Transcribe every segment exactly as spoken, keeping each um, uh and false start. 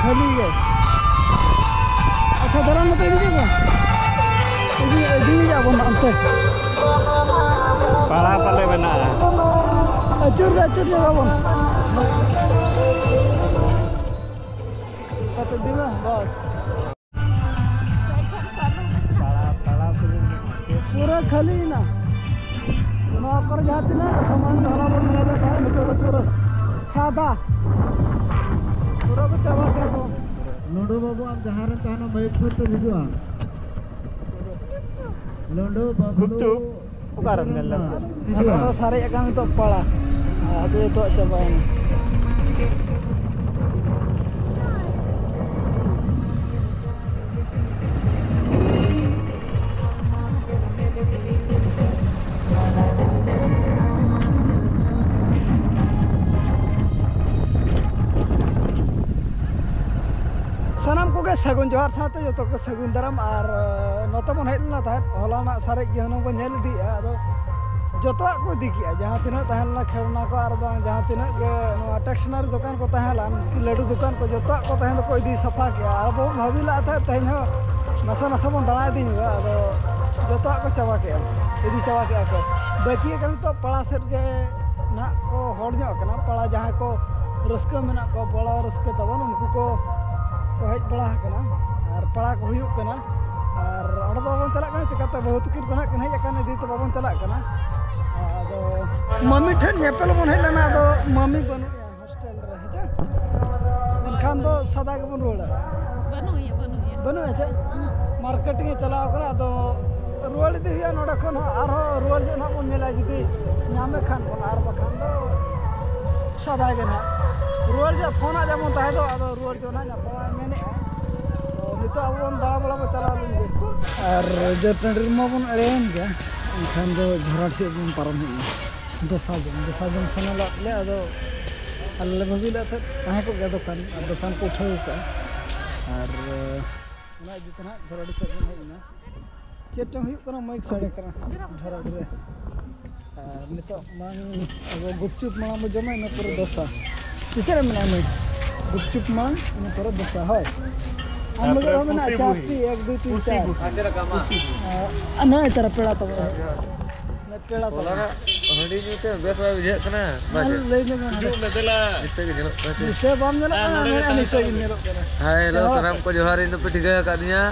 ᱠᱷᱟᱹᱞᱤ ᱜᱮ᱾ ᱟᱪᱪᱷᱟ, ᱫᱟᱬᱟᱱ ᱱᱚᱛᱮ ᱤᱫᱤ ᱠᱮᱫ ᱠᱚᱣᱟ᱾ ᱤᱫᱤ, ᱤᱫᱤ ᱠᱮᱫ ᱵᱚᱱ ᱚᱱᱛᱮ᱾ ᱯᱟᱲᱟ ᱯᱟᱞᱮ ᱢᱮᱱᱟᱜᱼᱟ᱾ ᱟᱹᱪᱩᱨ ᱜᱮ ᱟᱹᱪᱩᱨ ᱧᱚᱜ ᱟᱵᱚᱱ᱾ ᱠᱟᱛᱮ ᱤᱫᱤ ᱢᱮ, ᱵᱟᱥ᱾ ᱯᱩᱨᱟᱹ ᱠᱷᱟᱹᱞᱤᱭᱮᱱᱟ᱾ ᱱᱚᱣᱟ ᱠᱚᱨᱮ ᱡᱟᱦᱟᱸ ᱛᱤᱱᱟᱹᱜ ᱥᱟᱢᱟᱱ ᱫᱚ ᱦᱚᱞᱟ ᱵᱚᱱ ᱧᱮᱞ ᱞᱮᱫ ᱛᱟᱦᱮᱸᱫ, ᱱᱤᱛᱚᱜ ᱫᱚ ᱯᱩᱨᱟᱹ ᱥᱟᱫᱟ᱾ ᱯᱩᱨᱟᱹ ᱠᱚ ᱪᱟᱵᱟ ᱠᱮᱫ ᱠᱚ᱾ ᱞᱩᱰᱩ ᱵᱟᱹᱵᱩ, ᱟᱢ ᱡᱟᱦᱟᱸ ᱨᱮᱢ ᱛᱟᱦᱮᱱᱟ, ᱢᱟᱹᱭᱤᱠ ᱥᱩᱨ ᱛᱮᱢ ᱦᱤᱡᱩᱜᱼᱟ᱾ ᱞᱩᱰᱩ ᱵᱟᱹᱵᱩ᱾ ᱜᱩᱯᱪᱩᱯ ᱚᱠᱟᱨᱮᱢ ᱧᱮᱞ ᱞᱮᱫ ᱠᱚᱣᱟ? ᱦᱤᱡᱩᱜᱼᱟ᱾ ᱟᱫᱚ ᱥᱟᱨᱮᱡ ᱟᱠᱟᱱ ᱱᱤᱛᱚᱜ ᱯᱟᱲᱟ᱾ ᱟᱫᱚ ᱡᱚᱛᱚᱣᱟᱜ ᱪᱟᱵᱟᱭᱮᱱᱟ᱾ ᱥᱟᱱᱟᱢ ᱠᱚᱜᱮ ᱥᱟᱹᱜᱩᱱ ᱡᱚᱦᱟᱨ ᱥᱟᱶᱛᱮ ᱡᱚᱛᱚ ᱠᱚ ᱥᱟᱹᱜᱩᱱ ᱫᱟᱨᱟᱢ᱾ ᱟᱨ, ᱮ, ᱱᱚᱛᱮ ᱵᱚᱱ ᱦᱮᱡ ᱞᱮᱱᱟ ᱛᱟᱦᱮᱸᱫ, ᱦᱚᱞᱟᱱᱟᱜ ᱥᱟᱨᱮᱡ ᱜᱮ ᱦᱩᱱᱟᱹᱝ ᱵᱚᱱ ᱧᱮᱞ ᱤᱫᱤᱭᱮᱫᱼᱟ᱾ ᱟᱫᱚ ᱡᱚᱛᱚᱣᱟᱜ ᱠᱚ ᱤᱫᱤ ᱠᱮᱜᱼᱟ, ᱡᱟᱦᱟᱸ ᱛᱤᱱᱟᱹᱜ ᱛᱟᱦᱮᱸ ᱞᱮᱱᱟ ᱠᱷᱮᱞᱱᱟ ᱠᱚ, ᱟᱨ ᱵᱟᱝ ᱡᱟᱦᱟᱸ ᱛᱤᱱᱟᱹᱜ ᱜᱮ ᱱᱚᱣᱟ ᱴᱮᱠᱥᱱᱟᱨᱤ ᱫᱚᱠᱟᱱ ᱠᱚ ᱛᱟᱦᱮᱸ ᱞᱮᱱ, ᱠᱤ ᱞᱟᱹᱰᱩ ᱫᱚᱠᱟᱱ ᱠᱚ, ᱡᱚᱛᱚᱣᱟᱜ ᱠᱚ ᱛᱟᱦᱮᱸ ᱫᱚᱠᱚ ᱤᱫᱤ ᱥᱟᱯᱷᱟ ᱠᱮᱜᱼᱟ᱾ ᱟᱨ ᱵᱚᱱ ᱵᱷᱟᱹᱵᱤ ᱞᱮᱫ ᱛᱟᱦᱮᱸᱫ ᱛᱮᱦᱮᱧ ᱦᱚᱸ ᱱᱟᱥᱮ ᱱᱟᱥᱮ ᱵᱚᱱ ᱫᱟᱬᱟ ᱤᱫᱤ ᱧᱚᱜᱟ, ᱟᱫᱚ ᱡᱚᱛᱚᱣᱟᱜ ᱠᱚ ᱪᱟᱵᱟ ᱠᱮᱜᱼᱟ, ᱤᱫᱤ ᱪᱟᱵᱟ ᱠᱮᱜᱼᱟ ᱠᱚ᱾ ᱵᱟᱹᱠᱤ ᱟᱠᱟᱱ ᱱᱤᱛᱚᱜ ᱯᱟᱲᱟ ᱥᱮᱫ ᱜᱮ ᱱᱟᱦᱟᱜ ᱠᱚ ᱦᱚᱲ ᱧᱚᱜ ᱠᱟᱱᱟ᱾ ᱯᱟᱲᱟ ᱡᱟᱦᱟᱸᱭ ᱠᱚ ᱨᱟᱹᱥᱠᱟᱹ ᱢᱮᱱᱟᱜ ᱠᱚᱣᱟ, ᱯᱟᱲᱟ ᱨᱟᱹᱥᱠᱟᱹ ᱛᱟᱵᱚᱱ, ᱩᱱᱠᱩ ᱠᱚ, ᱠᱚ ᱦᱮᱡ ᱵᱟᱲᱟ ᱟᱠᱟᱱᱟ ᱟᱨ ᱯᱟᱲᱟ ᱠᱚ ᱦᱩᱭᱩᱜ ᱠᱟᱱᱟ᱾ ᱟᱨ ᱚᱸᱰᱮ ᱫᱚ ᱵᱟᱵᱚᱱ ᱪᱟᱞᱟᱜ ᱠᱟᱱᱟ, ᱪᱤᱠᱟᱹᱛᱮ ᱵᱟᱹᱦᱩ ᱛᱟᱹᱠᱤᱱ ᱠᱚ ᱱᱟᱦᱟᱜ ᱠᱤᱱ ᱦᱮᱡ ᱟᱠᱟᱱ ᱤᱫᱤ ᱛᱮ ᱵᱟᱵᱚᱱ ᱪᱟᱞᱟᱜ ᱠᱟᱱᱟ᱾ ᱟᱫᱚ ᱢᱟᱹᱢᱤ ᱴᱷᱮᱱ ᱧᱮᱯᱮᱞ ᱵᱚᱱ ᱦᱮᱡ ᱞᱮᱱᱟ, ᱟᱫᱚ ᱢᱟᱹᱢᱤ ᱵᱟᱹᱱᱩᱜᱼᱟ ᱦᱳᱥᱴᱮᱞ ᱨᱮ, ᱦᱮᱸ ᱪᱮ? ᱢᱮᱱᱠᱷᱟᱱ ᱫᱚ ᱥᱟᱫᱟ ᱜᱮᱵᱚᱱ ᱨᱩᱣᱟᱹᱲᱟ᱾ ᱵᱟᱹᱱᱩᱜ ᱮᱭᱟ, ᱵᱟᱹᱱᱩᱜ ᱮᱭᱟ᱾ ᱵᱟᱹᱱᱩᱜᱼᱟ ᱪᱮ? ᱩᱦᱩᱸ᱾ ᱢᱟᱨᱠᱮᱴᱤᱝ ᱮ ᱪᱟᱞᱟᱣ ᱠᱟᱱᱟ, ᱟᱫᱚ ᱨᱩᱣᱟᱹᱲ ᱤᱫᱤ ᱦᱩᱭᱩᱜᱼᱟ ᱱᱚᱰᱮ ᱠᱷᱚᱱ ᱦᱚᱸ᱾ ᱟᱨᱦᱚᱸ ᱨᱩᱣᱟᱹᱲ ᱡᱚᱦᱚᱜ ᱱᱟᱦᱟᱜ ᱵᱚᱱ ᱧᱮᱞᱟ ᱡᱩᱫᱤ ᱧᱟᱢᱮ ᱠᱷᱟᱱ ᱵᱚᱱ, ᱟᱨ ᱵᱟᱠᱷᱟᱱ ᱫᱚ ᱥᱟᱫᱟ ᱜᱮ ᱱᱟᱦᱟᱜ᱾ ᱨᱩᱣᱟᱹᱲ ᱡᱚᱦᱚᱜ ᱯᱷᱳᱱ ᱟᱜ ᱡᱮᱢᱚᱱ ᱛᱟᱦᱮᱸ ᱫᱚ, ᱟᱫᱚ ᱨᱩᱣᱟᱹᱲ ᱡᱚᱦᱚᱜ ᱱᱟᱦᱟᱜ ᱧᱟᱯᱟᱢᱟ ᱢᱮᱱᱮᱫᱼᱟ᱾ ᱛᱚ ᱱᱤᱛᱚᱜ ᱟᱵᱚ ᱵᱚᱱ ᱫᱟᱬᱟ ᱵᱟᱲᱟ ᱵᱚᱱ ᱪᱟᱞᱟᱣ ᱞᱮᱱ ᱜᱮ᱾ ᱟᱨ ᱡᱟᱹᱛ ᱴᱟᱺᱰᱤ ᱨᱮᱢᱟ ᱵᱚᱱ ᱮᱲᱮᱭᱮᱱ ᱜᱮ, ᱮᱱᱠᱷᱟᱱ ᱫᱚ ᱡᱷᱟᱨᱟᱰ ᱥᱮᱫ ᱵᱚᱱ ᱯᱟᱨᱚᱢ ᱦᱮᱡ ᱮᱱᱟ᱾ ᱫᱚᱥᱟ ᱡᱚᱢ, ᱫᱚᱥᱟ ᱡᱚᱢ ᱥᱟᱱᱟ ᱞᱮᱫ ᱞᱮ, ᱟᱫᱚ ᱟᱞᱮ ᱞᱮ ᱵᱷᱟᱹᱵᱤ ᱞᱮᱫ ᱛᱟᱦᱮᱸᱫ ᱛᱟᱦᱮᱸ ᱠᱚᱜ ᱜᱮᱭᱟ ᱫᱚᱠᱟᱱ, ᱟᱨ ᱫᱚᱠᱟᱱ ᱠᱚ ᱩᱴᱷᱟᱹᱣ ᱠᱟᱜᱼᱟ᱾ ᱟᱨ, ᱚᱱᱟ ᱤᱫᱤ ᱛᱮ ᱱᱟᱦᱟᱜ ᱡᱷᱟᱨᱟᱰᱤ ᱥᱮᱫ ᱵᱚᱱ ᱦᱮᱡ ᱮᱱᱟ᱾ ᱪᱮᱫ ᱪᱚᱝ ᱦᱩᱭᱩᱜ ᱠᱟᱱᱟ, ᱢᱟᱹᱭᱤᱠ ᱥᱟᱰᱮ ᱠᱟᱱᱟ ᱡᱷᱟᱨᱟᱰᱤ ᱨᱮ᱾ ᱟᱨ ᱱᱤᱛᱚᱜ ᱢᱟᱲᱟᱝ ᱟᱵᱚ ᱜᱩᱯᱪᱩᱯ ᱢᱟᱲᱟᱝ ᱵᱚ ᱡᱚᱢᱟ, ᱤᱱᱟᱹ ᱯᱚᱨᱮ ᱫᱚᱥᱟ᱾ ᱛᱤᱱᱟᱹᱜ ᱨᱮ ᱢᱮᱱᱟᱜᱼᱟ ᱢᱟᱹᱭᱤᱠ? ᱜᱩᱯᱪᱩᱯ ᱢᱟᱲᱟᱝ, ᱤᱱᱟᱹ ᱯᱚᱨᱮ ᱫᱚᱥᱟ, ᱦᱳᱭ᱾ ᱟᱢ ᱞᱟᱹᱜᱤᱫ ᱦᱚᱸ ᱢᱮᱱᱟᱜᱼᱟ, ᱪᱟᱴᱱᱤ, ᱮᱠ, ᱫᱩᱭ, ᱛᱤᱱ, ᱪᱟᱨ᱾ ᱟᱨ ᱱᱚᱜᱼᱚᱭ ᱛᱟᱨᱟ ᱯᱮᱲᱟ ᱛᱟᱵᱚᱱ᱾ ᱯᱮᱲᱟ ᱛᱟᱵᱚᱱ᱾ ᱦᱚᱞᱟᱱᱟᱜ ᱦᱟᱺᱰᱤ ᱧᱩ ᱛᱮ ᱵᱮᱥ ᱵᱟᱭ ᱵᱩᱡᱷᱟᱹᱜ ᱠᱟᱱᱟ᱾ ᱢᱟ ᱵᱟᱡᱮ᱾ ᱞᱟᱹᱭ ᱧᱚᱜ ᱢᱮ᱾ ᱦᱤᱡᱩᱜ ᱢᱮ, ᱫᱮᱞᱟ᱾ ᱱᱤᱥᱟᱹ ᱜᱮ ᱧᱮᱞᱚᱜ ᱠᱟᱱᱟ᱾ ᱱᱤᱥᱟᱹ ᱵᱟᱢ ᱧᱮᱞᱚᱜ ᱟᱨ ᱠᱟᱱᱟ, ᱱᱚᱰᱮ ᱢᱮᱱᱮᱫᱼᱟ, ᱢᱤᱫᱴᱟᱝ ᱱᱤᱥᱟᱹ ᱜᱮ ᱧᱮᱞᱚᱜ ᱠᱟᱱᱟ᱾ ᱦᱟᱭ, ᱦᱮᱞᱳ, ᱪᱟᱞᱟᱣ᱾ ᱥᱟᱱᱟᱢ ᱠᱚ ᱡᱚᱦᱟᱨ, ᱤᱧ ᱫᱚᱯᱮ ᱴᱷᱤᱠᱟᱹ ᱟᱠᱟᱫᱤᱧᱟ᱾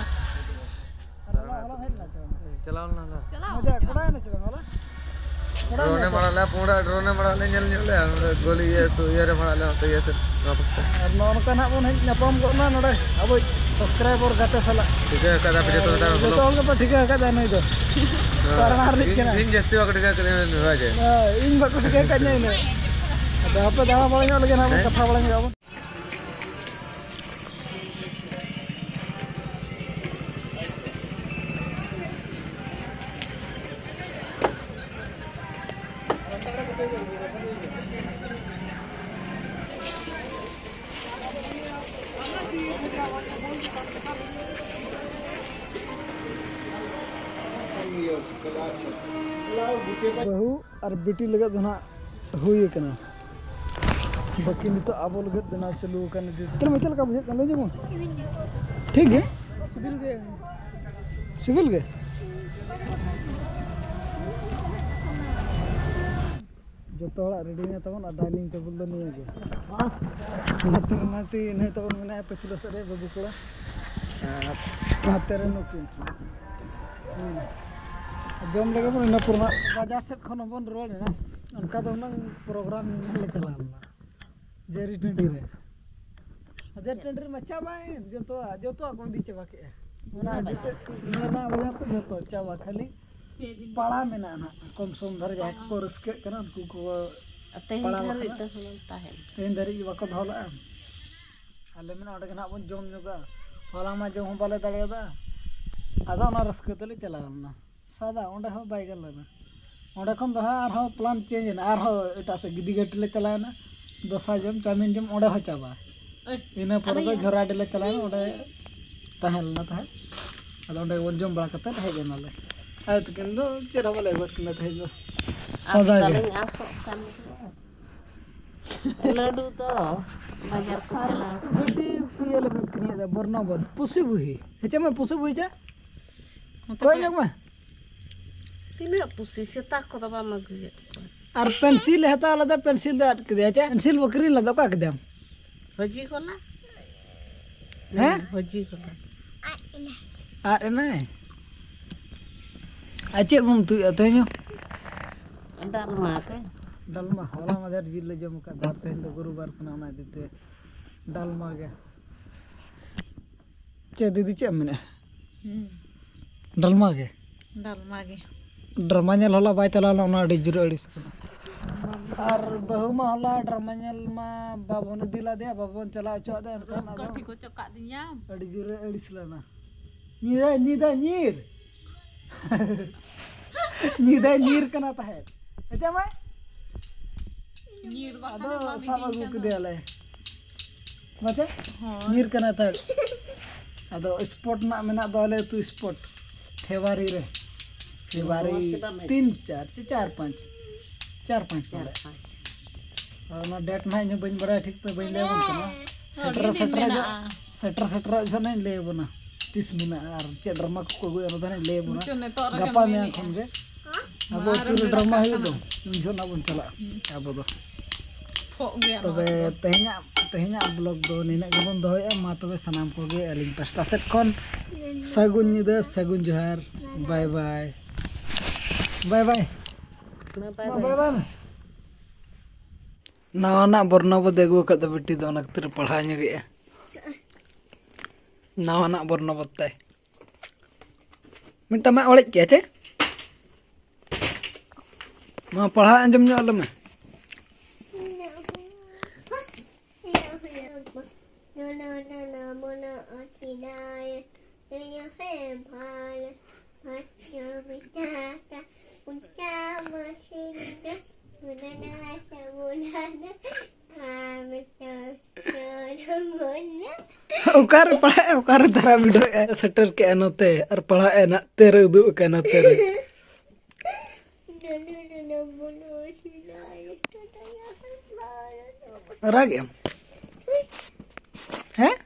ᱟᱨ ᱦᱚᱞᱟ, ᱦᱚᱞᱟ ᱦᱮᱡ ᱞᱮᱱᱟ ᱪᱮ ᱵᱟᱝ? ᱪᱟᱞᱟᱣ ᱞᱮᱱᱟ ᱦᱚᱞᱟ᱾ ᱪᱟᱞᱟᱣ᱾ ᱢᱚᱡᱟ ᱠᱚᱲᱟ ᱮᱱᱮᱡ ᱪᱮ ᱵᱟᱝ ᱦᱚᱞᱟ? ᱠᱚᱲᱟ ᱰᱨᱳᱱ ᱮ ᱮᱱᱮᱡ ᱪᱮ ᱢᱟᱲᱟᱜ ᱵᱟᱝ? ᱞᱮᱫᱼᱟ, ᱯᱩᱸᱰᱟᱜ ᱰᱨᱳᱱ ᱮ ᱢᱟᱲᱟᱜ ᱞᱮᱫᱼᱟ, ᱧᱮᱞ ᱧᱚᱜ ᱞᱮᱫᱼᱟ᱾ ᱚᱸᱰᱮ ᱜᱚᱞᱤ ᱤᱭᱟᱹ ᱥᱩ-, ᱤᱭᱟᱹ ᱨᱮ ᱢᱟᱲᱟᱜ ᱞᱮᱫᱼᱟ, ᱚᱱᱛᱮ ᱤᱭᱟᱹ ᱥᱮᱫ, ᱱᱚᱣᱟ ᱯᱟᱥᱴᱟ᱾ ᱟᱨ ᱱᱚᱜᱼᱚ ᱱᱚᱝᱠᱟ ᱱᱟᱦᱟᱜ ᱵᱚᱱ ᱦᱮᱡ ᱧᱟᱯᱟᱢ ᱜᱚᱫ ᱱᱟ ᱱᱚᱰᱮ ᱟᱵᱚ subscriber ᱜᱟᱛᱮ ᱥᱟᱞᱟᱜ᱾ ᱴᱷᱤᱠᱟᱹ ᱟᱠᱟᱫᱟ ᱯᱮ ᱡᱚᱛᱚ ᱦᱚᱲ ᱛᱟᱵᱚᱱ ᱡᱚᱛᱚ ᱵᱚᱞᱚ᱾ ᱦᱚᱲ ᱜᱮᱯᱮ ᱴᱷᱤᱠᱟᱹ ᱟᱠᱟᱫᱟ ᱱᱩᱭ ᱫᱚ᱾ ᱦᱮᱸ᱾ ᱯᱟᱨᱢᱟᱱ ᱨᱤᱱᱤᱡ ᱤᱧ, ᱠᱟᱱᱟᱭ᱾ ᱤᱧ ᱡᱟᱹᱥᱛᱤ ᱵᱟᱠᱚ ᱴᱷᱤᱠᱟᱹ ᱟᱠᱟᱫᱤᱧᱟ ᱢᱮᱱ ᱫᱚ, ᱵᱟᱝ ᱪᱮ? ᱦᱮᱸ, ᱤᱧ ᱵᱟᱠᱚ ᱴᱷᱤᱠᱟᱹ ᱟᱠᱟᱫᱤᱧᱟ ᱤᱱᱟᱹ᱾ ᱟᱫᱚ ᱦᱟᱯᱮ ᱫᱟᱬᱟ ᱵᱟᱲᱟ ᱧᱚᱜ ᱞᱮᱜᱮ ᱱᱟᱦᱟᱜ ᱵᱚᱱ ᱦᱮᱸ? ᱠᱟᱛᱷᱟ ᱵᱟᱲᱟ ᱧᱚᱜ ᱟᱵᱚᱱ᱾ ᱵᱟᱹᱦᱩ ᱟᱨ ᱵᱤᱴᱤ ᱞᱟᱹᱜᱤᱫ ᱫᱚ ᱱᱟᱦᱟᱜ ᱦᱩᱭ ᱟᱠᱟᱱᱟ᱾ ᱵᱟᱹᱠᱤ ᱱᱤᱛᱚᱜ ᱟᱵᱚ ᱞᱟᱹᱜᱤᱫ ᱵᱮᱱᱟᱣ ᱪᱟᱹᱞᱩ ᱟᱠᱟᱱᱟ᱾ ᱪᱮᱫ ᱞᱮᱠᱟ, ᱪᱮᱫ ᱞᱮᱠᱟ ᱵᱩᱡᱷᱟᱹᱜ ᱠᱟᱱᱟ ᱞᱟᱹᱭ ᱧᱚᱜ ᱢᱮ᱾ ᱴᱷᱤᱠ ᱜᱮ? ᱥᱤᱵᱤᱞ ᱜᱮ᱾ ᱥᱤᱵᱤᱞ ᱜᱮ? ᱡᱚᱛᱚ ᱦᱚᱲᱟᱜ ready ᱢᱮᱱᱟᱜ ᱛᱟᱵᱚᱱ ᱟᱨ dining table ᱫᱚ ᱱᱤᱭᱟᱹ ᱜᱮ᱾ ᱱᱚᱛᱮ ᱨᱮ ᱱᱟᱛᱮ ᱱᱩᱭ ᱛᱟᱵᱚᱱ ᱢᱮᱱᱟᱭᱟ ᱯᱟᱹᱪᱷᱞᱟᱹ ᱥᱮᱫ ᱨᱮ ᱵᱟᱹᱵᱩ ᱠᱚᱲᱟ᱾ ᱟᱨ ᱱᱚᱛᱮ ᱨᱮ ᱱᱩᱠᱤᱱ᱾ ᱦᱩᱸ᱾ ᱡᱚᱢ ᱞᱮᱜᱮ ᱵᱚᱱ ᱤᱱᱟᱹ ᱯᱚᱨ ᱱᱟᱜ ᱵᱟᱡᱟᱨ ᱥᱮᱫ ᱠᱷᱚᱱ ᱦᱚᱸᱵᱚᱱ ᱨᱩᱣᱟᱹᱲ ᱮᱱᱟ᱾ ᱚᱱᱠᱟ ᱫᱚ ᱦᱩᱱᱟᱹᱝ program ᱧᱮᱧᱮᱞ ᱞᱮ ᱪᱟᱞᱟᱣ ᱞᱮᱱᱟ᱾ ᱡᱟᱹᱨᱤ ᱴᱟᱺᱰᱤ ᱨᱮ᱾ ᱡᱟᱹᱨᱤ ᱴᱟᱺᱰᱤ ᱨᱮ ᱢᱟ ᱪᱟᱵᱟᱭᱮᱱ, ᱡᱚᱛᱚᱣᱟᱜ, ᱡᱚᱛᱚᱣᱟᱜ ᱠᱚ ᱤᱫᱤ ᱪᱟᱵᱟ ᱠᱮᱜᱼᱟ᱾ ᱚᱱᱟ ᱚᱱᱟ ᱡᱚᱛᱚ, ᱵᱟᱡᱟᱨ ᱠᱚ᱾ ᱚᱱᱟ ᱵᱟᱡᱟᱨ ᱠᱚ ᱡᱚᱛᱚ ᱪᱟᱵᱟ, ᱠᱷᱟᱹᱞᱤ ᱯᱮ ᱫᱤᱱ᱾ ᱯᱟᱲᱟ ᱢᱮᱱᱟᱜᱼᱟ ᱱᱟᱦᱟᱜ, ᱠᱚᱢ ᱥᱚᱢ ᱫᱷᱟᱨᱟ ᱡᱟᱦᱟᱸᱭ ᱠᱚᱠᱚ ᱨᱟᱹᱥᱠᱟᱹᱜ ᱠᱟᱱᱟ, ᱩᱱᱠᱩ ᱠᱚ ᱛᱮᱦᱮᱧ ᱯᱟᱲᱟᱣ ᱫᱷᱟᱹᱨᱤᱡ ᱟᱠᱟᱱᱟ᱾ ᱛᱮ ᱦᱚᱸ ᱛᱟᱦᱮᱱ᱾ ᱛᱮᱦᱮᱧ ᱫᱷᱟᱹᱨᱤᱡ ᱜᱮ ᱵᱟᱠᱚ ᱫᱚᱦᱚ ᱞᱮᱜᱼᱟ᱾ ᱟᱞᱮ ᱢᱮᱱᱟ ᱚᱸᱰᱮ ᱜᱮ ᱱᱟᱦᱟᱜ ᱵᱚᱱ ᱡᱚᱢ ᱧᱚᱜᱟ᱾ ᱦᱚᱞᱟ ᱢᱟ ᱡᱚᱢ ᱦᱚᱸ ᱵᱟᱞᱮ ᱫᱟᱲᱮᱭᱟᱫᱟ᱾ ᱟᱫᱚ ᱚᱱᱟ ᱨᱟᱹᱥᱠᱟᱹ ᱛᱮᱞᱮ ᱪᱟᱞᱟᱣ ᱞᱮᱱᱟ᱾ ᱥᱟᱫᱟ, ᱚᱸᱰᱮ ᱦᱚᱸ ᱵᱟᱭ ᱜᱟᱱ ᱞᱮᱱᱟ᱾ ᱚᱸᱰᱮ ᱠᱷᱚᱱ ᱫᱚ ᱦᱟᱸᱜ ᱟᱨᱦᱚᱸ plan change ᱮᱱᱟ, ᱟᱨᱦᱚᱸ ᱮᱴᱟᱜ ᱥᱮᱫ ᱜᱤᱫᱤ ᱜᱷᱟᱹᱴᱤ ᱞᱮ ᱪᱟᱞᱟᱣ ᱮᱱᱟ, ᱫᱚᱥᱟ ᱡᱚᱢ, ᱪᱟᱣᱢᱤᱱ ᱡᱚᱢ, ᱚᱸᱰᱮ ᱦᱚᱸ ᱪᱟᱵᱟ᱾ ᱳᱭ, ᱤᱱᱟᱹ ᱯᱚᱨᱮ ᱟᱞᱮ ᱫᱚ ᱭᱟ᱾ ᱡᱷᱚᱨᱟᱰᱤ ᱞᱮ ᱪᱟᱞᱟᱣ ᱮᱱᱟ, ᱚᱸᱰᱮ ᱛᱟᱦᱮᱸ ᱞᱮᱱᱟ ᱛᱟᱦᱮᱸᱫ᱾ ᱟᱫᱚ ᱚᱸᱰᱮ ᱜᱮᱵᱚᱱ ᱡᱚᱢ ᱵᱟᱲᱟ ᱠᱟᱛᱮᱫ ᱦᱮᱡ ᱮᱱᱟᱞᱮ᱾ ᱟᱨ ᱛᱤᱠᱤᱱ ᱫᱚ ᱪᱮᱫ ᱦᱚᱸ ᱵᱟᱞᱮ ᱟᱹᱜᱩᱭᱮᱫ ᱠᱟᱱᱟ ᱛᱮᱦᱮᱧ ᱫᱚ᱾ ᱥᱟᱫᱟ ᱜᱮ᱾ ᱟᱥᱚᱜ ᱠᱟᱱ ᱜᱮᱭᱟ᱾ ᱞᱟᱹᱰᱩ ᱫᱚ ᱵᱟᱡᱟᱨ ᱠᱚ ᱪᱟᱞᱟᱣ᱾ ᱟᱹᱰᱤ ᱤᱭᱟᱹ ᱞᱮ ᱢᱮᱱ ᱠᱤᱫᱤᱧᱟ, ᱫᱚ ᱵᱚᱨᱱᱚᱵᱚᱫ ᱯᱩᱥᱤ ᱵᱩᱦᱤ᱾ ᱦᱮᱸ, ᱪᱮᱫ ᱢᱟ ᱯᱩᱥᱤ ᱵᱩᱦᱤ ᱪᱟ? ᱱᱚᱛᱮ ᱠᱚᱭ ᱠᱷᱚᱱ ᱧᱚᱜ ᱢᱟ᱾ ᱛᱤᱱᱟᱹᱜ ᱯᱩᱥᱤ ᱥᱮᱛᱟ ᱠᱚᱫᱚ ᱵᱟᱢ ᱟᱹᱜᱩᱭᱮᱫ ᱠᱚᱣᱟ? ᱟᱨ ᱯᱮᱱᱥᱤᱞ ᱮ ᱦᱟᱛᱟᱣ ᱞᱮᱫᱟ, ᱯᱮᱱᱥᱤᱞ ᱫᱚ ᱟᱫ ᱠᱮᱫᱮᱭᱟ᱾ ᱪᱮᱫ ᱯᱮᱱᱥᱤᱞ ᱵᱚ ᱠᱤᱨᱤᱧ ᱞᱮᱫᱟ, ᱚᱠᱟ ᱠᱮᱫᱟᱢ? ᱦᱟᱹᱡᱤ ᱠᱚᱞᱟ᱾ ᱦᱮᱸ? ᱦᱟᱹᱡᱤ ᱠᱚᱞᱟ᱾ ᱟᱫ ᱮᱱᱟᱭ᱾ ᱟᱨ ᱪᱮᱫ ᱵᱚᱱ ᱩᱛᱩᱭᱮᱫᱼᱟ ᱛᱮᱦᱮᱧ ᱦᱚᱸ? ᱰᱟᱞᱢᱟ ᱛᱮ᱾ ᱰᱟᱞᱢᱟ, ᱦᱚᱞᱟ ᱢᱟᱫᱷᱮᱨ ᱡᱤᱞ ᱞᱮ ᱡᱚᱢ ᱟᱠᱟᱫ ᱫᱚ, ᱟᱨ ᱛᱮᱦᱮᱧ ᱫᱚ ᱜᱩᱨᱩᱵᱟᱨ ᱠᱟᱱᱟ, ᱚᱱᱟ ᱤᱫᱤ ᱛᱮ ᱰᱟᱞᱢᱟ ᱜᱮ᱾ ᱪᱮᱫ ᱫᱤᱫᱤ, ᱪᱮᱫ ᱮᱢ ᱢᱮᱱᱮᱫᱼᱟ? ᱦᱩᱸ᱾ ᱰᱟᱞᱢᱟ ᱜᱮ? ᱰᱟᱞᱢᱟ ᱜᱮ᱾ ᱰᱨᱟᱢᱟ ᱧᱮᱞ ᱦᱚᱞᱟ ᱵᱟᱭ ᱪᱟᱞᱟᱣ ᱞᱮᱱᱟ, ᱚᱱᱟ ᱟᱹᱰᱤ ᱡᱳᱨᱮ ᱟᱹᱲᱤᱥ ᱠᱟᱱᱟ᱾ ᱟᱨ ᱵᱟᱹᱦᱩ ᱢᱟ ᱦᱚᱞᱟ ᱰᱨᱟᱢᱟ ᱧᱮᱞ ᱢᱟ ᱵᱟᱵᱚᱱ ᱤᱫᱤ ᱞᱮᱫᱮᱭᱟ, ᱵᱟᱵᱚᱱ ᱪᱟᱞᱟᱣ ᱦᱚᱪᱚᱣᱟᱫ ᱫᱮᱭᱟ, ᱮᱱᱠᱷᱟᱱ ᱨᱩᱥᱠᱟᱹ ᱟᱫᱚ ᱴᱷᱤᱠ ᱦᱚᱪᱚ ᱠᱟᱜ ᱫᱤᱧᱟᱢ᱾ ᱟᱹᱰᱤ ᱡᱳᱨᱮ ᱟᱹᱲᱤᱥ ᱞᱮᱱᱟ᱾ ᱧᱤᱫᱟᱹ, ᱧᱤᱫᱟᱹ ᱧᱤᱨ᱾ ᱧᱤᱫᱟᱹ ᱧᱤᱨ ᱠᱟᱱᱟ ᱛᱟᱦᱮᱸᱫ᱾ ᱦᱮᱸ ᱪᱮ ᱢᱟᱹᱭ? ᱧᱤᱨ ᱵᱟᱠᱷᱟᱱ ᱟᱫᱚ ᱮᱢᱟ ᱥᱟᱵ ᱢᱤᱫᱤᱧ ᱟᱹᱜᱩ ᱠᱟᱱᱟ᱾ ᱠᱮᱫᱮᱭᱟᱞᱮ᱾ ᱢᱟᱪᱮ? ᱦᱳᱭ᱾ ᱧᱤᱨ ᱠᱟᱱᱟ ᱛᱟᱦᱮᱸᱫ᱾ ᱟᱫᱚ ᱥᱯᱚᱴ ᱨᱮᱱᱟᱜ ᱢᱮᱱᱟᱜ ᱫᱚ ᱟᱞᱮ ᱟᱹᱛᱩ ᱥᱯᱚᱴ᱾ ᱯᱷᱮᱵᱽᱨᱩᱣᱟᱨᱤ ᱨᱮ᱾ ᱯᱷᱮᱵᱽᱨᱩᱣᱟᱨᱤ ᱱᱚᱣᱟ ᱥᱮᱫᱟᱜ ᱢᱮ᱾ ᱛᱤᱱ, ᱪᱟᱨ, ᱪᱮ ᱪᱟᱨ, ᱯᱟᱸᱪ᱾ ᱪᱟᱨ, ᱯᱟᱸᱪ ᱪᱟᱨ, ᱯᱟᱞᱮ᱾ ᱯᱟᱸᱪ᱾ ᱟᱨ ᱚᱱᱟ ᱰᱮᱴ ᱱᱟᱦᱟᱜ ᱤᱧ ᱦᱚᱸ ᱵᱟᱹᱧ ᱵᱟᱲᱟᱭᱟ ᱴᱷᱤᱠ ᱛᱮ, ᱵᱟᱹᱧ ᱞᱟᱹᱭ ᱟᱵᱚᱱ ᱠᱟᱱᱟ᱾ ᱟᱹᱰᱤ ᱥᱮᱴᱮᱨ, ᱫᱤᱱ ᱥᱮᱴᱮᱨ ᱢᱮᱱᱟᱜᱼᱟ᱾ ᱡᱚ-, ᱥᱮᱴᱮᱨ, ᱥᱮᱴᱮᱨᱚᱜ ᱡᱚᱠᱷᱚᱱ ᱤᱧ ᱞᱟᱹᱭ ᱟᱵᱚᱱᱟ ᱛᱤᱥ ᱢᱮᱱᱟᱜᱼᱟ ᱟᱨ ᱪᱮᱫ ᱰᱨᱟᱢᱟ ᱠᱚᱠᱚ ᱟᱹᱜᱩᱭᱟ, ᱚᱱᱟ ᱫᱚ ᱦᱟᱸᱜ ᱤᱧ ᱞᱟᱹᱭ ᱟᱵᱚᱱᱟ᱾ ᱢᱩᱪᱟᱹᱫ ᱱᱤᱛᱚᱜ ᱨᱮᱜᱮᱢ ᱜᱟᱯᱟ ᱢᱮᱭᱟᱝ ᱢᱮᱱᱮᱜᱼᱟ᱾ ᱠᱷᱚᱱ ᱜᱮ ᱟᱵᱚ ᱢᱟᱨᱮᱢ ᱟᱹᱛᱩ ᱨᱮ ᱰᱨᱟᱢᱟ ᱢᱮᱛᱟᱜ ᱦᱩᱭᱩᱜ ᱫᱚ, ᱠᱟᱱᱟ᱾ ᱩᱱ ᱡᱚᱦᱚᱜ ᱱᱟᱜ ᱵᱚᱱ ᱪᱟᱞᱟᱜᱼᱟ ᱦᱩᱸ᱾ ᱟᱵᱚ ᱫᱚ᱾ ᱯᱷᱚᱜ ᱜᱮᱭᱟ ᱛᱚᱵᱮ ᱱᱚᱣᱟ ᱫᱚ᱾ ᱛᱮᱦᱮᱧᱟᱜ, ᱛᱮᱦᱮᱧᱟᱜ ᱵᱞᱚᱜ ᱫᱚ ᱱᱤᱱᱟᱹᱜ ᱜᱮᱵᱚᱱ ᱫᱚᱦᱚᱭᱮᱫᱼᱟ᱾ ᱢᱟ ᱛᱚᱵᱮ ᱥᱟᱱᱟᱢ ᱠᱚᱜᱮ ᱟᱹᱞᱤᱧ ᱯᱟᱥᱴᱟ ᱥᱮᱫ ᱠᱷᱚᱱ ᱥᱟᱹᱜᱩᱱ ᱧᱤᱫᱟᱹ, ᱥᱟᱹᱜᱩᱱ ᱡᱚᱦᱟᱨ, ᱵᱟᱭ ᱵᱟᱭ, ᱵᱟᱭ ᱵᱟᱭ᱾ ᱢᱟ ᱵᱟᱭ ᱢᱟ ᱵᱟᱭ᱾ ᱵᱟᱭ ᱵᱟᱭ ᱢᱮ᱾ ᱱᱟᱣᱟᱱᱟᱜ ᱵᱚᱨᱱᱚᱵᱚᱫ ᱟᱹᱜᱩ ᱟᱠᱟᱫ ᱫᱚ ᱵᱤᱴᱤ ᱫᱚ, ᱚᱱᱟ ᱠᱷᱟᱹᱛᱤᱨ ᱯᱟᱲᱦᱟᱣ ᱧᱚᱜᱮᱜᱼᱟ᱾ ᱱᱟᱣᱟᱱᱟᱜ ᱵᱚᱨᱱᱚᱵᱚᱫ ᱛᱟᱭ᱾ ᱢᱤᱫᱴᱟᱝ ᱢᱟ ᱚᱲᱮᱡ ᱠᱮᱜᱼᱟ ᱪᱮ? ᱢᱟ ᱯᱟᱲᱦᱟᱣ ᱟᱸᱡᱚᱢ ᱧᱚᱜ ᱟᱞᱮ ᱢᱮ᱾ ᱚᱠᱟᱨᱮ ᱯᱟᱲᱦᱟᱜᱼᱟ, ᱚᱠᱟᱨᱮ ᱫᱷᱟᱨᱟ ᱵᱤᱰᱟᱹᱣᱮᱫᱼᱟ? ᱥᱮᱴᱮᱨ ᱠᱮᱜᱼᱟ ᱱᱚᱛᱮ ᱟᱨ ᱯᱟᱲᱦᱟᱜᱼᱟ ᱱᱟᱛᱮ ᱨᱮ, ᱩᱫᱩᱜ ᱟᱠᱟᱫ ᱱᱟᱛᱮ ᱨᱮ᱾ ᱨᱟᱜ ᱮᱢ? ᱦᱮᱸ?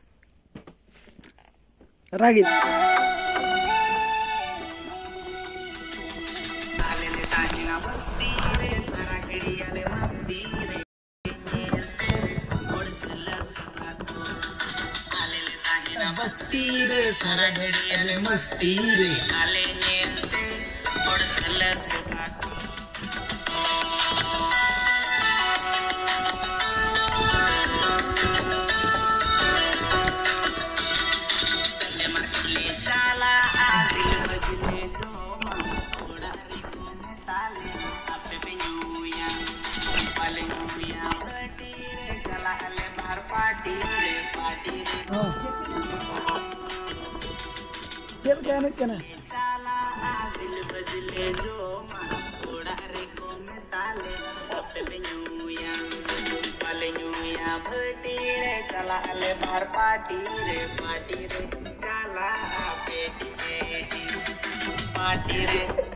ᱨᱟᱜᱤᱫ᱾ ᱵᱚᱥᱛᱤ ᱨᱮ ᱥᱟᱨᱟ ᱜᱷᱟᱹᱲᱤᱡ ᱟᱞᱮ ᱢᱚᱥᱛᱤ ᱨᱮ᱾ ᱟᱞᱮ ᱧᱮᱞᱛᱮ ᱦᱚᱲ ᱥᱟᱞᱟᱜ ᱥᱮᱛᱟ ᱠᱚ᱾ ᱥᱟᱞᱮ ᱢᱟᱨ ᱠᱚᱞᱮ ᱪᱟᱞᱟᱜᱼᱟ, ᱫᱤᱞ ᱢᱟᱹᱡᱷᱤ ᱞᱮ ᱡᱚᱢᱟ, ᱚᱲᱟᱜ ᱨᱮᱠᱚ ᱢᱮᱛᱟ ᱞᱮ, ᱟᱯᱮ ᱯᱮ ᱧᱩᱭᱟ, ᱵᱟᱞᱮ ᱧᱩᱭᱟ, ᱵᱷᱟᱹᱴᱤ ᱨᱮ ᱪᱟᱞᱟᱜ ᱟᱞᱮ ᱵᱟᱨ ᱯᱟᱨᱴᱤ ᱨᱮ, ᱯᱟᱨᱴᱤ ᱨᱮ᱾ ᱦᱚᱸ᱾ ᱪᱮᱫ ᱞᱮᱠᱟ ᱮᱱᱮᱡ ᱠᱟᱱᱟ? ᱪᱟᱞᱟᱜᱼᱟ, ᱫᱤᱞ ᱵᱟᱹᱡᱤ ᱞᱮ ᱡᱚᱢᱟ, ᱚᱲᱟᱜ ᱨᱮᱠᱚ ᱢᱮᱛᱟ ᱞᱮ, ᱟᱯᱮ ᱯᱮ ᱧᱩᱭᱟ, ᱵᱟᱞᱮ ᱧᱩᱭᱟ, ᱵᱷᱟᱹᱴᱤ ᱨᱮ ᱪᱟᱞᱟᱜ ᱟᱞᱮ ᱵᱟᱨ ᱯᱟᱨᱴᱤ ᱨᱮ, ᱯᱟᱨᱴᱤ ᱨᱮ ᱪᱟᱞᱟᱜᱼᱟ, ᱯᱮᱴᱤ ᱯᱮᱴᱤ, ᱯᱟᱨᱴᱤ ᱨᱮ᱾